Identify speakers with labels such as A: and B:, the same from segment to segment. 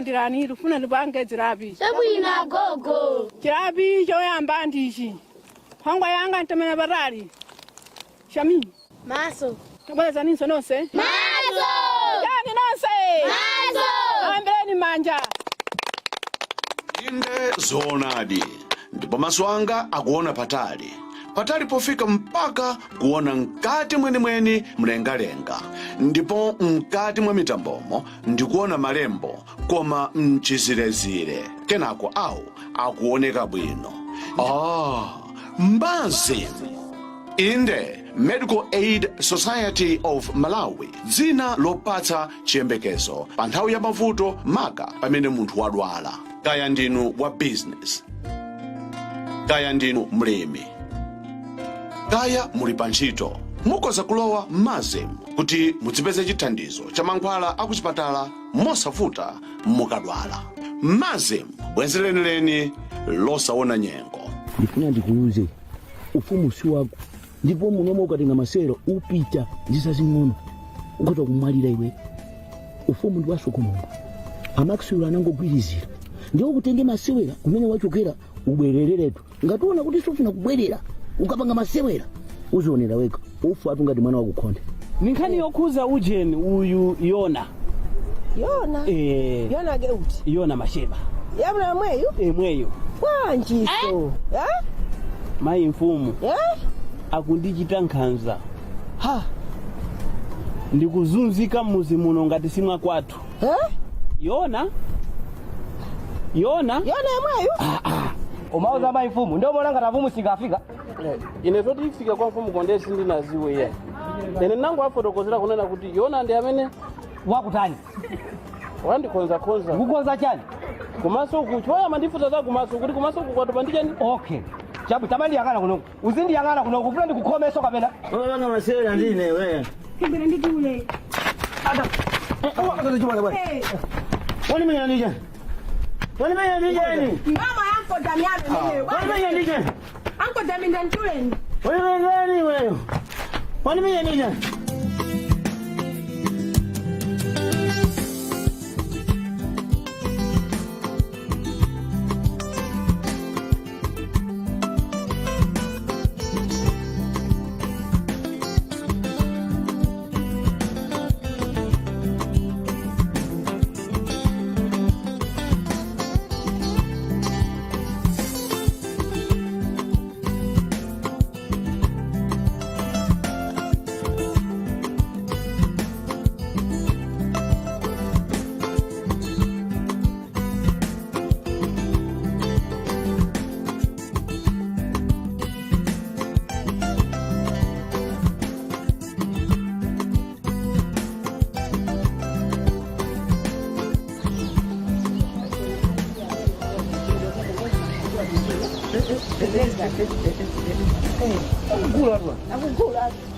A: Takulandirani, tifuna tipange zilapi.
B: Chabwino, gogo.
A: Chilapi choyamba ndichi: nkhwangwa yanga ntemera patali. Shami.
B: Maso.
A: Tabwerezaninso nonse.
B: Maso.
A: Chani nonse?
B: Maso.
A: Ambeni manja.
C: Inde, zoonadi, ndipo maso anga akuona patali patali pofika mpaka kuona mkati mwenimweni mlengalenga, ndipo mkati mwa mitambomo ndikuona malembo, koma mchizirezire. Kenako awo akuoneka bwino. Ah, MASM, inde, Medical Aid Society of Malawi, dzina lopatsa chiyembekezo pa nthawi ya mavuto, maka pamene munthu wadwala. Kaya ndinu wa business, kaya ndinu mlimi, kaya muli pa ntchito, mukhoza kulowa MASM kuti mudzipeze chithandizo cha mankhwala akuchipatala mosavuta mukadwala. MASM, bwenzi lenileni losaona nyengo.
D: Ndifuna ndikuuze, ufumu si wako, ndipo munomwe ukatenga masewero upita ndisazing'ono, ukhoza kumwalira iwe. Ufumu ndi wasokomongo, aMaxwell anangogwirizira. Ndiwo kutenge masewera kumene wachokera ubwerereretu. Ngationa kuti sufuna kubwerera, ukapanga masewera uzionera wekha, ufa atu ngati mwana wakukhonde.
E: Ni nkhani yokhuza ujeni uyu Yona.
F: Yona?
E: Eh.
F: Yona ke uti?
E: Yona Masheba.
F: Yamuna mweyu?
E: Emweyo.
F: Bwanjiso, eh?
E: Mayi mfumu,
F: Eh?
E: akundichita nkhanza.
F: Ha.
E: Ndikuzunzika mmuzi muno ngati simwa kwathu.
F: Eh?
E: Yona, Yona.
F: Yona yemweyu?
G: Umauza mayi mfumu, ndio mbona ngati afumu singafika.
E: Ine zoti ifika kwa mfumu konde sindinaziwe iye. Ine nangu afotokozera kunena kuti Yona ndi amene
G: Wakutani?
E: Wandikonzakonza.
G: Kukonza chani?
E: Kumaso uku choyamba ndifuta za kumaso, kuti kumaso uku kwatupa ndi chani.
G: Okay, chabu tamandiyang'ana kunoku, uzindiyang'ana kunoku, kufuna ndikukhomeso kapena?
D: Wapanga masewera ndine we.
A: Kimbere nditule.
D: Wanimenya ndije, wanimenya ndijeni.
F: Mama, Uncle Damiano mwenyewe.
D: Wanimenya ndije.
F: Uncle Damian, ndituleni.
D: Wanimenya ndijeni wewe, wanimenya ndije.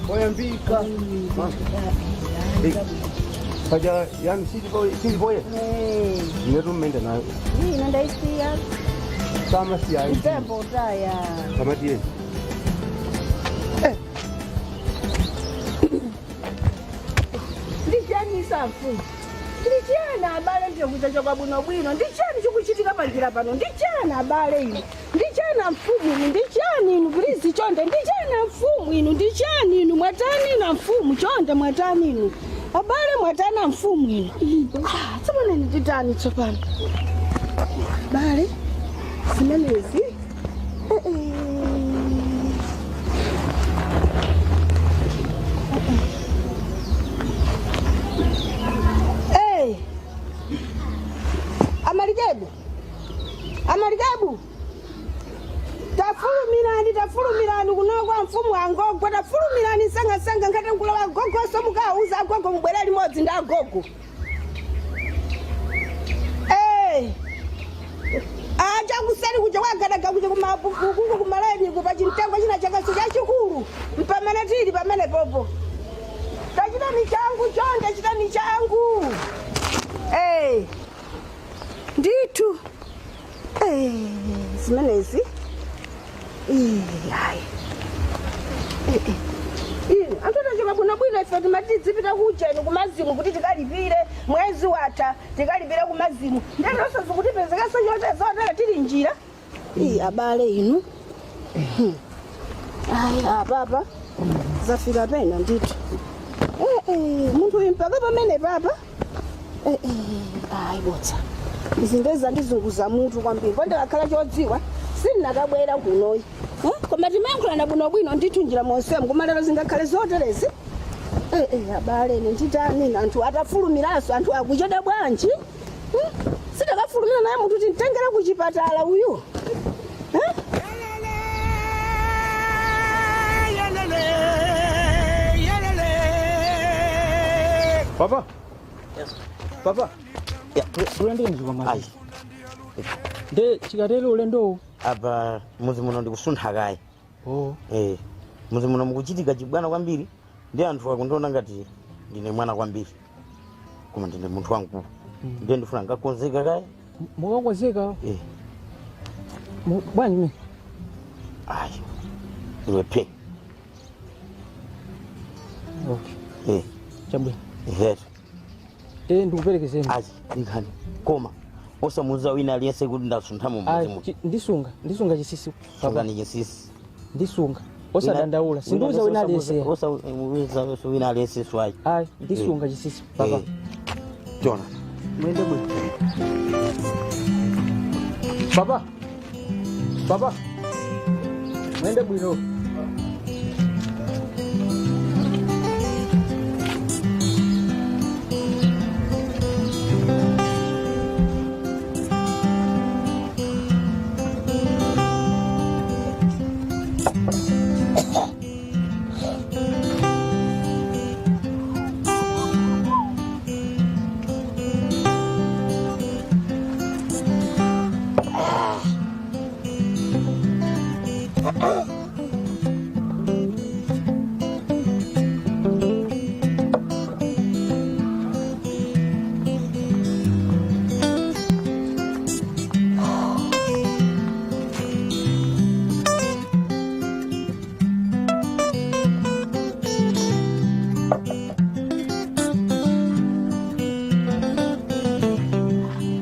G: Oyambika paja yani silipoye inetu mmende nayo.
F: Ine ndaisiya.
G: Sama siyayi.
F: Mtembo utaya.
G: Kamatiye.
F: Ndichani safu? Ndichani, abale? Ndikuza chakwabwinobwino. Ndichani chikuchitika panjira pano? Ndichani, abale inu? Ndichani, mfumu inu? Ndichani inu? Please, chonde, ndichani, mfumu inu? Ndichani inu? Mwatani inu, mfumu? Chonde, mwatani inu, abale? Mwatani, mfumu inu? Ah, tsopano nditani tsopano, abale? Zimenezi. Eh, eh. Hey! Amalikebu! Amalikebu! Tafulumirani, tafulumirani kuno kwa mfumu angogo, tafulumirani sangasanga ngati nkulowa agogoso, mukauza agogo mubwera limodzi ndi agogo. Hey! Acha kuseri kuja kwagadaga kuja kumabukuku kumalaini kupa chimtengo china chakaso chachikulu mpamene tili pamene popo. Tachitani changu, chonde, chitani changu. Hey! Ndithu. Eh, zimenezi. Hayi. Ine anthu atachoka bwinobwino, ife timati Timati tizipita kucheni kumazimu kuti tikalipire mwezi watha, tikalipire kumazimu. Ndenonso zikutipezekaso chote zotera tili njira. Iyi abale inu. Ayi apapa zafika pena ndithu. Munthu uyu mpaka pamene papa. Ayi botsa. Izi ndezandizunguza mutu kwambiri. Kondakakhala chodziwa sindinakabwera kunoyi. Koma timayankhulana bwinobwino ndithu njira monsemu koma lero zingakhale zoterezi. Abale ine nditani anthu atafulumiranso anthu akuchedwa bwanji? Sitakafulumira naye munthu timtengera kuchipatala uyu.
G: Papa. Papa.
H: Ya,
G: Ulendo mzukwa
H: ayi.
E: Nde chikatero ulendowu
H: Apa muzi muno ndikusuntha kaye.
E: Oh.
H: Muzi muno mukuchitika chibwana kwambiri ndi anthu akundiona ngati ndine mwana kwambiri. Koma ndine munthu wamkulu. Ndiye ndifuna ngakonzeka kaye.
E: Mukakonzeka? Bwanji mimi?
H: Ayi. Iwe pe.
E: Okay. Chabwino.
H: Hetu.
E: Ndikuperekezeni.
H: Ayi, nkhani. Koma osamuuza wina aliyense kuti ndasuntha mu muzi muno.
E: Ndisunga chisisi.
H: Sungani chisisi.
E: Ndisunga. Osadandaula. Sindiuza wina aliyense.
H: Osamuuza wina aliyense swayi.
E: Ayi, ndisunga chisisi papa.
H: Tiona.
E: Mwende bwino. Papa. Papa. Mwende bwino.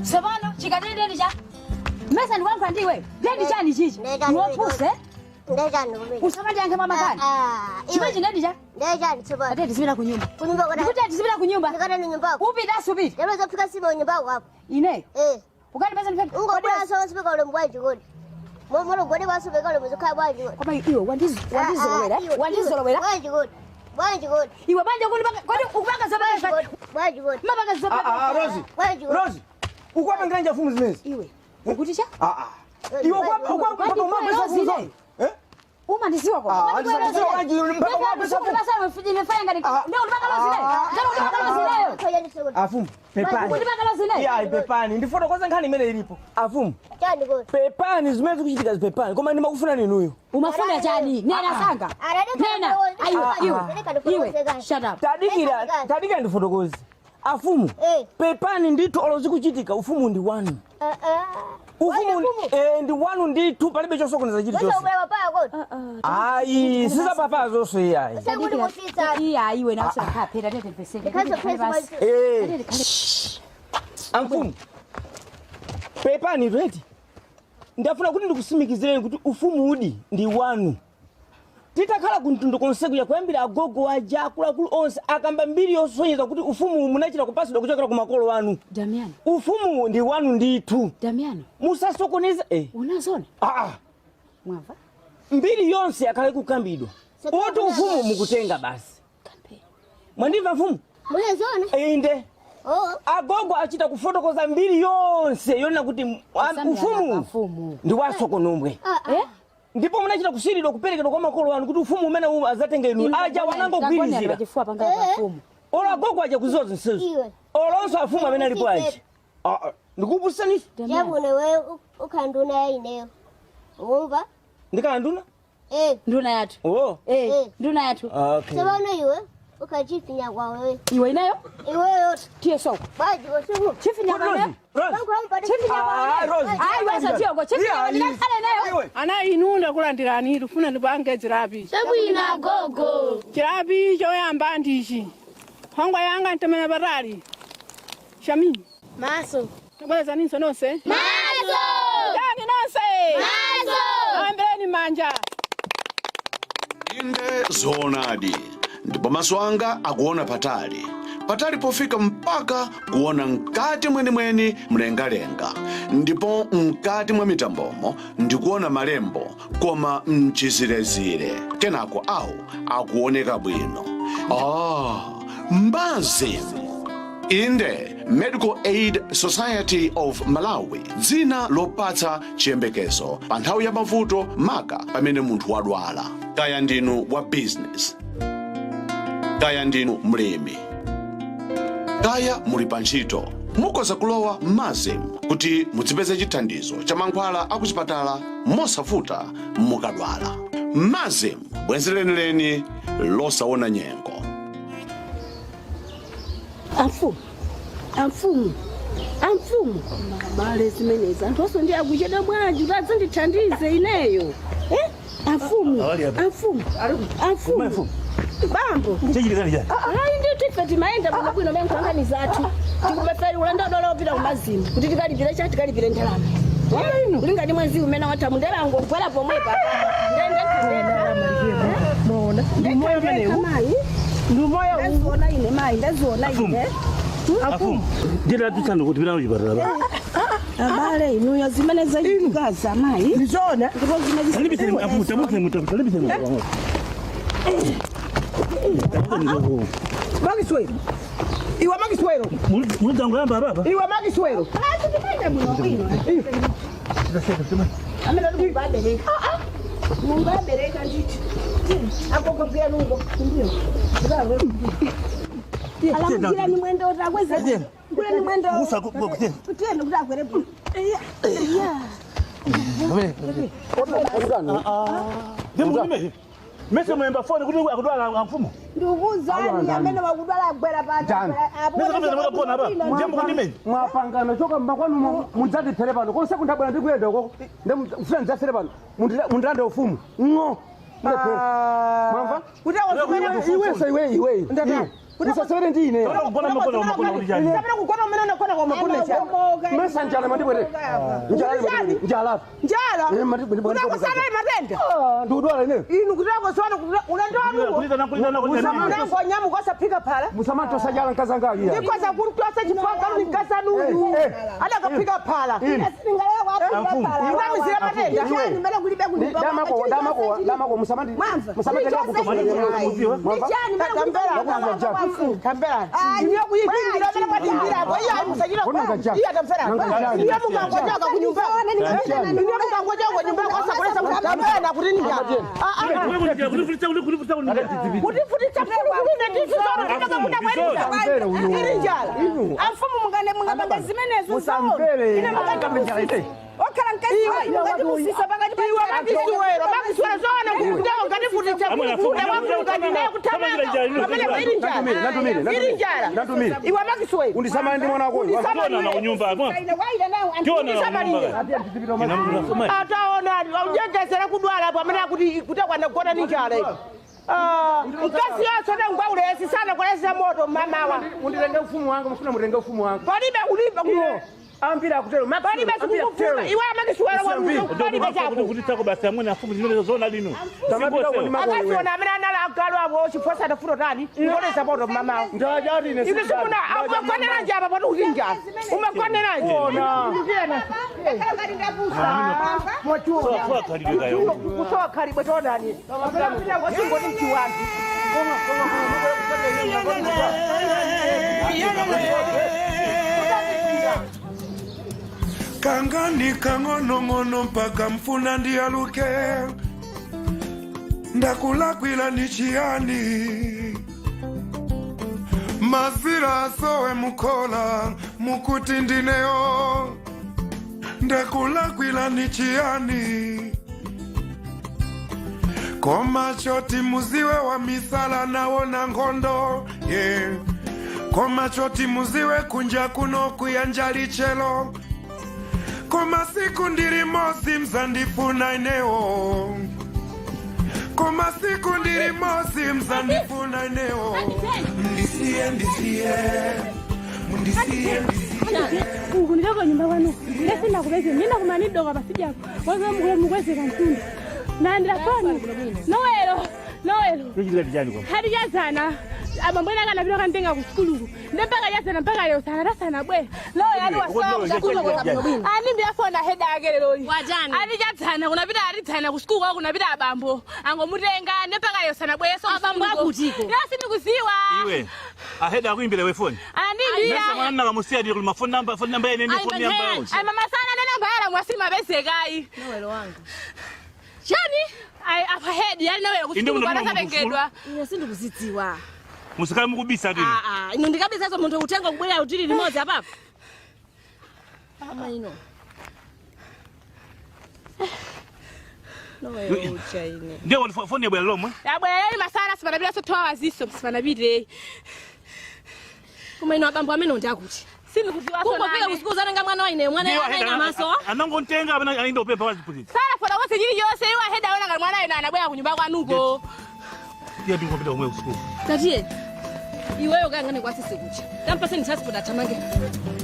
I: Sabano chikatendeni cha mesa ndikwankhula ndi iweyo ndendi chani chichi niwopuse usamandiyankhe mama kani chimene chindendi cha ate tizipita ku nyumba ndikuti tizipita ku nyumba upita asupita ineyo ukandipeza koma iwe wandizolowera wandizolowera iwe banja kodi ukupanga zopanga mapanga zopanga
G: Rozi. Rozi. Ukwapa nganja fumu zimezi.
I: Iwe. Ukuti cha?
G: Iwe ukwapa ukwapa mpaka umagwe
I: Rozi
G: safu.
I: ile. Umandiziwa kwa.
G: Ah, andiziwa wanji mpaka umagwe safu. Afumu. Pepani. Iya, pepani. Ndifotokoza nkhani imene ilipo. Afumu. Pepani zimene zikuchitika zipepani koma ndimakufuna ninuyo.
I: Umafuna chani? Nena sanga. Nena. Ayo, iwe. Iwe. Shut up.
G: Tadikira, tadikira ndifotokoze. Afumu. Pepani ndithu olo zikuchitika ufumu ndi wanu. Ufumu ndi wanu ndithu palibe chosokoneza chilichonse. Ayi, sizapapa zonse iyayi.
I: Iya, iwe na usakha phela tete mveseke.
G: Amfumu. Pepani reti. Ndafuna kuti ndikusimikizireni kuti ufumu udi ndi wanu. Titakhala ku mtundu konse kuya kuyambira agogo aja akuluakulu onse akamba mbiri yosonyeza kuti ufumu munachita kupasidwa kuchokera ku makolo anu.
I: Damiano.
G: Ufumu ndi wanu ndithu.
I: Damiano.
G: Musasokoneza
I: Unazona? Mwamva?
G: Mbiri yonse akhale kukambidwa. Oti ufumu mukutenga basi. Mwandimva mfumu?
B: Munazona?
G: Inde. Agogo achita kufotokoza mbiri yonse yonena kuti ufumu ndi wasokonombwe. Ndipo munachita kusiridwa kuperekedwa kwa makolo anu kuti ufumu umene azatenga inu aja wanangogwirizira. Olo agogo aja kuziwa zonsezo. Olonso afumu amene alipo aja. Ndikupusani.
B: Chabwino wewe ukhala nduna ya ineyo. Umva?
G: Ndikhala nduna?
I: Nduna yathu.
G: Oh.
I: Nduna yathu.
G: Okay.
B: Tsopano iwe ukhala chief nyakwawa wewe.
I: Iwe ineyo?
B: Iweyo.
I: Tiye soko.
B: Bwanji usiku.
I: Chief nyakwawa. Chief nyakwawa. Ayi wesa tiyoko. Chief nyakwawa ndikakhale nayo.
A: Ana inu ndakulandirani tufuna ndipange chilapi.
B: Chabwino gogo.
A: Chilapi choyamba ndichi. Nkhwangwa yanga ntamenya patali. Shami.
B: Maso.
A: Tabwerezaninso nonse.
B: Maso.
A: Chani nonse.
B: Maso.
A: Awombereni manja.
C: Inde zoonadi, ndipo maso anga akuona patali, patali pofika mpaka kuona mkati mwenimweni mlengalenga, ndipo mkati mwa mitambomo ndikuona malembo koma mchizirezire, kenako awo akuoneka bwino. Ah, mbazimu. Inde, Medical Aid Society of Malawi, dzina lopatsa chiyembekezo pa nthawi ya mavuto, maka pamene munthu wadwala. Kaya ndinu wa business, kaya ndinu mlimi, kaya muli pa ntchito, mukhoza kulowa MASM kuti mudzipeze chithandizo cha mankhwala akuchipatala mosavuta mukadwala. MASM, bwenzi lenileni losaona nyengo.
F: Amfumu, amfumu, amfumu, abale, zimenezi anthu onse ndi akuchedwa bwanji kuti adzandithandize ineyo, eh? Amfumu, amfumu, amfumu, bambo.
D: Chachitikani chani?
F: Ayi, ndithu ife timayenda bwinobwino menkhangani zathu, tikupeferi ulendo dola opita kumazimu kuti tikalipire cha tikalipire ndalama kuti ngati mwezi umene watha mundelango kugwera pomwepa.
A: Ndi moyo umenewu. Ndi moyo.
F: Ndaziona ine mayi, ndaziona ine.
D: Afumu, ndilatutsana kuti pitano chipatala.
F: Abale, inuyo zimene zachitikaza mayi
A: Ndizona.
F: ndipo zimene
D: Talibiseni afumu, tamuseni, talibiseni.
A: Makiswero. Iwe Makiswero.
D: Mulizangoyamba baba.
A: Iwe Makiswero.
F: Timayenda bwinobwino amene ali Mulungu abereka, Mulungu abereka ndithu. Akokopera nungo kumbuyo, alamukirani mwendo kuti akweze, kuleni mwendo tiyeni kuti akwere bwino.
D: Ndimulime. Mese muyemba foni kuti akudwala amfumu.
F: Ndikukuuzani, amene wakudwala agwera.
D: Mese kapeza makapona apa. Ndimukundime.
G: Mwapangano choka mmakwanu mudzandiphere pano konse kundabwera ndikuyenda uko ndifuna ndidzafere pano, mundilande ufumu ng'o mulephere, mwamva? Iwenso iwe, iwe usasewere ndi ine.
D: Kugona makona makona kuti chani?
A: Kapena kugona umene unagona kwa magona cha.
G: Mesa njala mandibwere, njala, njala.
A: Njala.
G: Eh,
A: Utakusana matenda.
G: Ndikudwala ineyo.
A: Inu kutakusana ulendo wanuwo.
D: Kulizana kulizana kulizana.
A: Musango nyamu kwasapika phala.
G: Musamatosa njala nkazangayo.
A: Ndikwaza kuntosa chipanga nikasanuyu. Adakapika phala. Unamizira matenda.
G: Damako, damako, damako, musamandi
A: Tambera. Iniyo kuyipimbira amene mwatimbirapo. Iye musachita. Iye atamfera. Iye mukangochoka kunyumba. Iniyo mukangochoka kunyumba kwasakulesa tambera nakuti njala. Kutifutitsa kulukulume ndithu zoro ndinoka kuda mwerisa. Iri njala.
F: Amfumu, mungane mungapanga zimenezo?
G: Musamvere.
F: Ine mungati okhala mkazi mungati musisa pakati.
A: Iwe Makisiwero, Makisiwero, zoona kukudawo ngatifutitsa kulukulume wakulukati naye kuthamanga. Pamene iri njala. Iri njala.
G: Ndatumire.
A: Iwe Makisiwero.
G: Undisamale ndi mwana wakoyo.
D: Tiona na unyumba. Tiona na unyumba.
A: Ataona ujengesera kudwala apo amene akuti kutakwana ni njala iyi. Ah, mkazi yonse nangwa ulesi sana kulesa moto mamawa.
G: Undilenge ufumu wanga, mufuna mutenge ufumu wanga.
A: Palibe ulibe kuno.
G: Ambira akutero.
A: Palibe sikukufuna. Iwe Makisiwero, palibe chako.
D: Kutitsako basi amwene afumu zimene zona lino.
A: Akaziona amene anali agalu apo chifosa atafuta tani kulesa moto mamawa.
G: Ndajati ine.
A: Inu simuna umagoneranji apa poti kuti njala. Umagoneranji.
D: Soa khalidwe kayo.
A: Kusowa khalidwe tonani. Wasingoti mchiwantu.
J: Kangani kang'onong'ono mpaka mfuna ndiyaluke, ndakulakwila ni chiyani? Mazira asowe mukola mukuti ndineyo, ndakulakwila ni chiyani? Koma choti muziwe wa misala nawona nkhondo yeah. Koma choti muziwe kunja kuno kuyanja lichelo, koma siku ndili mosi mzandifuna inewo. Koma siku ndili mosi mzandifuna neo. Mndisiye, ndisiye, mndisiye, ndisiye.
F: Ukuniloko nyumba kwanu ndesina kupeze nina kumanidoka pasijako waze mukwezeka mtunda naandira foni nowelo nowelo hatijazana abambo ena kanapita kantenga ku sukuluku nde mpaka jazana mpaka lero sana tasana bwera loyo fona heda ake leroli atijadzana kunapita atidzana ku sukulu kwako kunapita abambo angomutenga nde mpaka lero sana bwereso
I: Abambo akutiko?
F: lero sindikuziwa
K: Iwe, aheda akuimbira we phone.
F: andimbira
K: Mesa mwana nakamusiya ndiri kuma phone number, phone number yene ni phone number yonse.
F: Ai mama sana nena mbala mwasima bezekayi.
I: Nowelo wanga.
F: Chani? Ai apa head yani nawe
K: Inde
F: kusukulu
K: muno
F: bana
K: muno
F: sabengedwa.
I: Ine sindikuzidziwa.
K: Musikali mukubisa tini.
I: Ah ah, ino ndikabisazo munthu kutenga kubwera utili limodzi apapo. Ama ino. Nowelo ucha ine.
K: Ndiyo phone yabwera lomwe.
F: Yabwera masana sipanapita so 2 hours iso sipanapite.
I: Koma ino abambo amene ndiakuti.
F: Sindikuziwa so.
I: Kungofika kusukulu zatenga mwana wa ine, mwana anaina maso.
K: Anangontenga abana ainda upepa wazipulitsa.
F: Sara fona wose chili chose iwa head aona ngati mwana ina anabwera kunyumba kwanuko.
K: Tiye ndingopita omwe kusukulu.
I: Tatiye. Iweyo kayang'ane kwasisi kucha. Tampaseni transport athamange.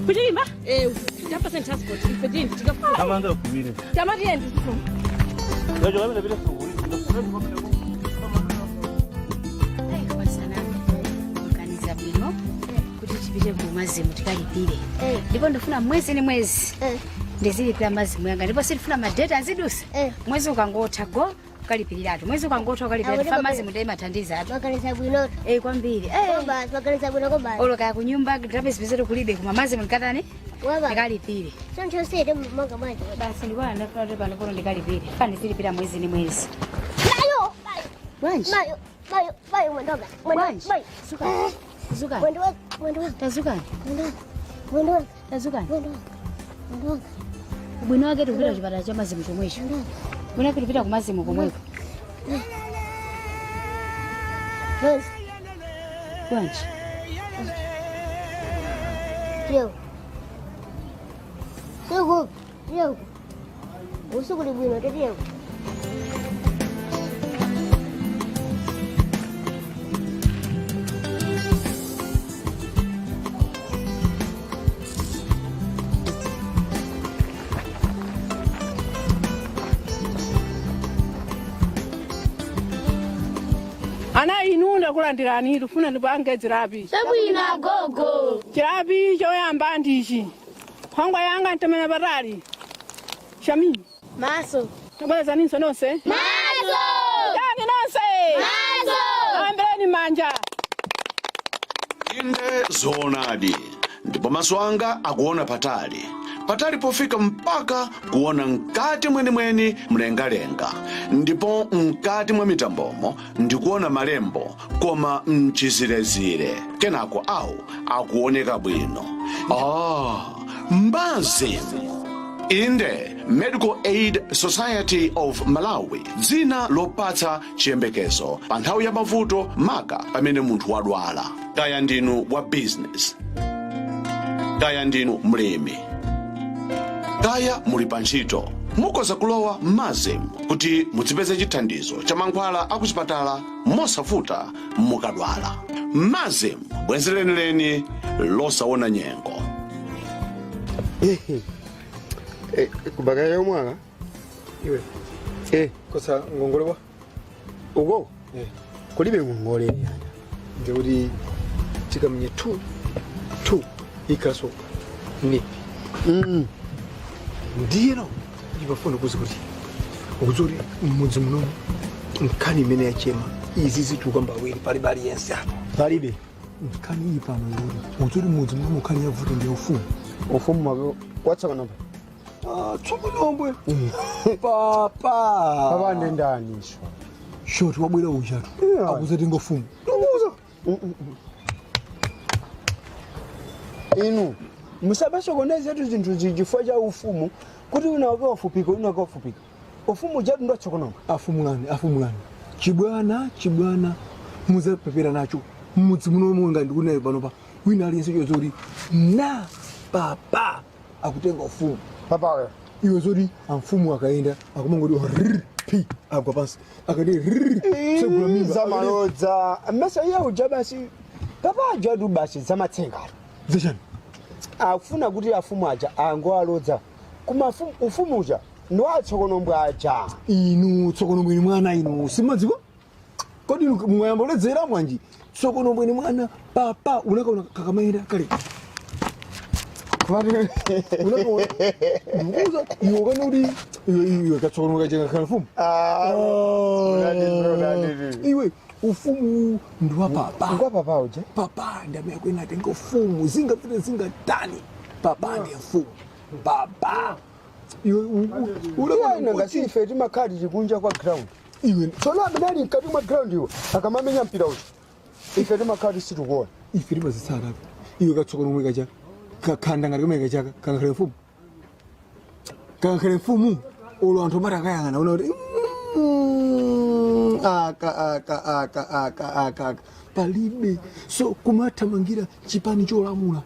F: Kuchimba?
I: Eh, tampaseni transport ife tini tikafuna.
K: Tamanga kuwire.
I: Tamatiye ndi.
K: Yojo kamene pita sukulu.
I: Maganiza bwino kuti tipite ku mazimu tikalipire ndipo ndifuna mwezi ni mwezi ndizilipira mazimu yanga ndipo sindifuna madeti azidusa mwezi ukangotha go ukalipiratu mwezi ukangotha ukalipiratu fa mazimu ndeimathandiza atu
B: Maganiza bwino.
I: Eh kwambiri
B: Koba, maganiza bwino koba.
I: oloka kunyumba ndapezipezero kulibe koma mazimu ndikatani ndikalipire
B: Choncho sete manga manje.
I: Basi ndikuona ndafuna kuti pano pono ndikalipire fa ndizilipira mwezi ni mwezi.
B: Mayo.
I: Bwanji.
B: Mayo, mayo, mayo mwendoga.
I: Bwanji.
B: Mayo.
I: Zukani. Zukani.
B: Mwendo wangu, mwendo wangu.
I: Tazukani.
B: Mwendo wangu. Mwendo wangu.
I: Tazukani.
B: Mwendo wangu. Mwendo wangu.
I: Ubwino wake tikupita kuchipatala cha mazimu chomwecho. Ubwino wake tikupita kumazimu komweko. Bwanji.
B: Leo. Suku. Leo. Usuku ni bwino tete.
A: Ana inu ndakulandirani tufuna ndipange zirapi.
F: Chabwino gogo.
A: Chirapi choyamba ndichi. Nkhwangwa yanga ntemena patali. Shamimi.
B: Maso.
A: Tabweza ninso nonse.
F: Maso.
A: Tani nonse.
F: Maso.
A: Ambeleni manja.
C: Inde zoonadi ndipo maso anga akuona patali patali pofika mpaka kuona mkati mwenimweni mlengalenga ndipo mkati mwa mitambomo ndikuona malembo koma mchizirezire kenako awu akuoneka bwino. Mbazimu inde Medical Aid Society of Malawi, dzina lopatsa chiyembekezo pa nthawi ya mavuto, maka pamene munthu wadwala. Kaya ndinu wa business, kaya ndinu mlimi, kaya muli pa ntchito, mukhoza kulowa MASM kuti mudzipeze chithandizo cha mankhwala akuchipatala mosavuta mukadwala. MASM, bwenzi lenileni losaona nyengo.
L: Kubaka yo mwana
M: Iwe. Kosa ngongole wa?
L: Ugo kulibe ngongole yana.
M: Ndikuti tikamnye 2 2 ikasoka nipi. Ndiyeno ndipafuna kuzi kuti ukuzoti mmudzi munomu nkhani imene yachema izi zituka mbawiri palibe aliyense apo.
L: Palibe.
M: Nkhani iyi pano yoti ukuzoti mmudzi munomu nkhani yavuto ndi ufumu.
L: Ufumu wake watsakonombe.
M: Tsokonombwe. Papa.
L: Papa ndi ndani isho?
M: Shoti wabwera uchatu. Akuzatenga ufumu. Ndikuuza.
L: Inu musabasokoneze zinthu zichifukwa cha ufumu kuti wina wake wafupika wina wake wafupika. Ufumu chatu ndo tsokonombe.
M: Afumulani, afumulani. Chibwana, chibwana muzapepera nacho mmudzi munomu nga ndikunayo panopa wina aliyense chozoti na papa akutenga ufumu.
L: Papa
M: iwe zoti amfumu akaenda akumangoti rrr. Pi agwa pansi akati rrrr, tsegula mimba.
L: Zamalodza mmesa iye uja basi papa aja adu basi zamatsengalo.
M: Zachani?
L: Akufuna kuti afumu aja angoalodza kuma ufumu uja ndiwatsokonombwe aja.
M: Inu tsokonombwe ni mwana, inu simadziwa kodi? Inu mwayamba uledzera mwanji? Tsokonombwe ni mwana. Papa unakaona kakamayenda kale, unakaona, ndikuuza iwe ukane kuti iwe katsokonombwe kajenga khala mfumu. Iwe, ufumu ndi wa papa.
L: Ngwa papa uja.
M: Papa ndi amene akwena atenga ufumu, zingapite zingatani, papa ndi mfumu papa. Iwe
L: Iye ngasi ife timakhala tikunja kwa ground.
M: Iwe
L: tsono amene ali mkati mwa ground iwo akamamenya mpira uja ife timakhala situkuona.
M: Ife timazitsata. Iwe, katsokonombwe kacha kakhanda ngati kamene kachaka kangakhale mfumu, kangakhale mfumu? Olo anthu amati akayang'ana una kuti aka aka aka aka aka aka palibe. So kumathamangira chipani cholamula,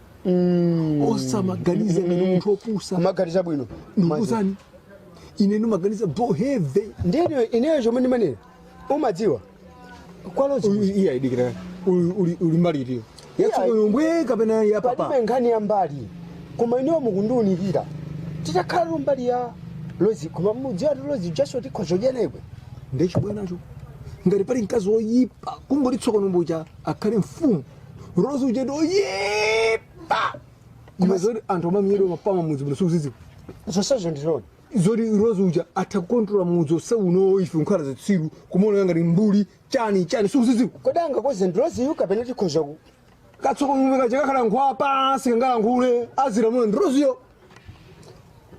M: osamaganiza ngati munthu opusa.
L: Kumaganiza bwino.
M: Ndikuzani, ine ndimaganiza boheve.
L: Ndiye ineyo chomwe ndimanena, umadziwa kwalozi.
M: Iya, idikira, uli mbali itiyo, yatsokonombwe kapena ya papa?
L: Palibe nkhani ya mbali, koma ineyo mukundiunikira titakhala mbali ya Lozi, koma mudziwa ti Lozi jaso tikhozo jenekwe.
M: Ndechibwanacho ngati pali mkazi woyipa, kungoti tsokonombo cha akhale mfumu, Rozi uja ndi oyipa. Koma zoti anthu amamiyedwa mapama mudzi muno sukuzidziwa?
L: Zonsezo ndizoni.
M: Zoti Rozi uja atha kukontrola mudzi onse uno, ife nkhala zitsiru kumaona ngati mbuli chani chani, sukuzidziwa?
L: Kodi angakoze ndi Roziyu kapena tikhoza ku
M: Katsokonombe kaja kakhala nkhwapa, sikangalankhule, azilamula ndi Roziyo.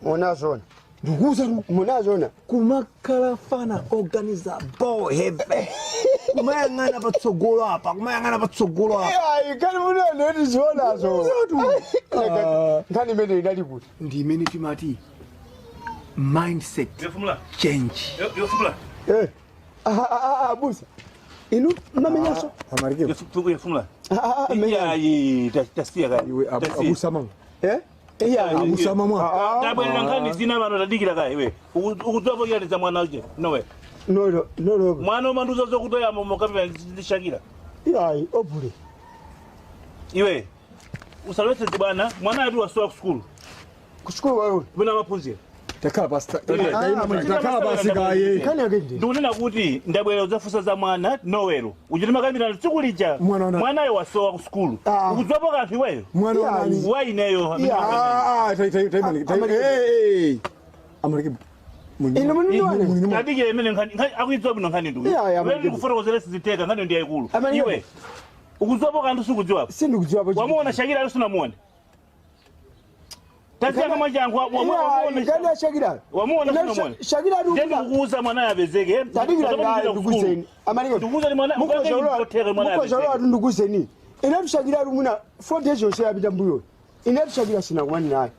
L: Munazona.
M: Ndikuuza tu.
L: Munazona.
M: Kumakhala fana organiza boheve, kumayang'ana patsogolo apa, kumayang'ana patsogolo apa.
L: Ayi, kani munene tizionazo. Nkhani imene idali kuti
M: ndi imene timati mindset
K: Yofumula.
M: change.
K: Yofumula.
L: Eh, abusa, inu mmamenyaso.
K: Yofumula. Iyayi, tasiya kaya.
M: Iwe abusa mama.
L: Eh,
M: abusa mama.
K: Tabwerera nkhani zina pano, tadikira kaya iwe. Ukudziwa chiyani mwana uje? Nowe.
L: No, no, no.
K: Mwana umanduza zokutoya momo kapena ndishakira.
L: Iyayi, obule.
K: Iwe. Usalowetse zibwana, mwana atu wasowa ku sukulu.
L: Ku sukulu wayo.
K: Kupena maphunziro.
M: Takhala pasi, takhala pasi kaye.
L: Nkhani yake ndi
K: Ndikunena kuti ndabwera udzafunsa za mwana Nowelo. Uja timakambirana tsiku lija.
M: Mwana wana-
K: Mwanayo wasowa ku sukulu. Ukudziwapo kanthu iweyo?
M: Mwana wanani?
K: Wa ineyo.
M: Amalike.
L: Inu muniniwane.
K: Tadikira imene nkhani akuidziwa bwino nkhani ndu.
L: Iya, iya,
K: Wewe ndikufotokozera siziteka, nkhani ndi yayikulu.
L: Amani-
K: Iwe. Ukudziwapo kanthu, sikudziwapo?
L: Sindikudziwapo.
K: Wamuona Shakira ali, sunamuone? Tasiya kama changu wamuona.
L: Nkhani ya Shakira.
K: Wamuona,
L: Ine
K: sunamuone?
L: Shakira atu
K: Ndiye ndikukuuza mwanayo apezeke.
L: Tadikira ngayi ndikuzeni. Amalike.
K: Ndikukuuza ni mwana mukoteka mwana
L: Mukozolowa
K: apezeke.
L: atu ndikuzeni. Ine Shakira atu muna 4 days yonse yapita mbuyo. Ine Shakira sinakumani naye.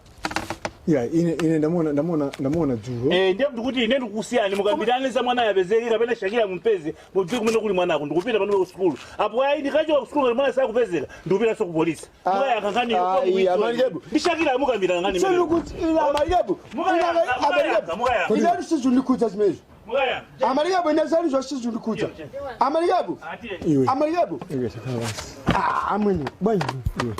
M: Ya, ine ndamuona dzulo.
K: Eh, ndiye ndikuti ine ndikusiyani mukambirane za mwanayo apezeke kapena Shakira mumpeze, mudziwe kumene kuli mwanako. Ndikupita pano ku sukulu. Apo ayi, ndikachoka ku sukulu ngati mwana sakupezeka, ndikupita ku polisi. Mukayankha nkhani.
L: Ah, Amalikebu.
K: Ndi Shakira mukambirana nkhani imeneyo.
L: Sindikuti Amalikebu.
K: Mukayankha, mukayankha, mukayankha.
L: Ine sizundikudza zimenezo.
K: Mukayankha.
L: Amalikebu, ine zali zonse sizundikudza. Amalikebu.
M: Iwe.
L: Amalikebu.
M: Iwe, takhala pasi.
L: Ah, amwene, bwanji.
M: Iwe.